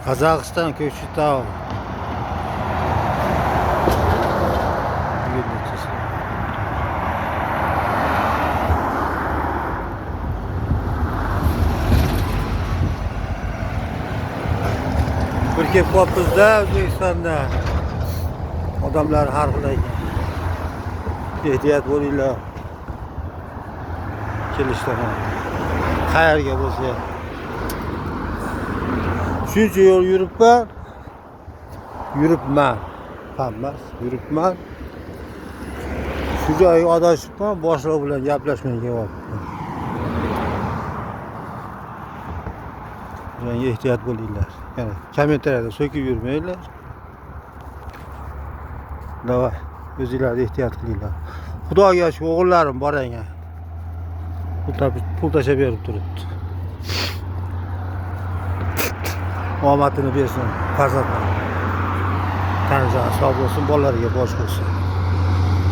Qozog'iston, Ko'kchetau. Bugun nechasi? Bir kelib qolibmiz-da O'zbekistonda. Odamlar har xil ekan. Ehtiyot bo'linglar. Kelishda ham. Qayerga bo'lsa ham. Shuncha yo'l yuribman. Yuribman. Hammas, yuribman. Shu joyga adashibman, boshliq bilan gaplashmay kelyapman. Joyga ehtiyot bo'linglar. Yana kommentariyada so'kib yurmanglar. Давай, o'zinglar ehtiyot qilinglar. Xudoga shu o'g'illarim bor ekan. Pul topib, pul tashlab berib turibdi. Omadini bersin farzandlar. Tani joni sog' bo'lsin, bolalariga bosh bo'lsin.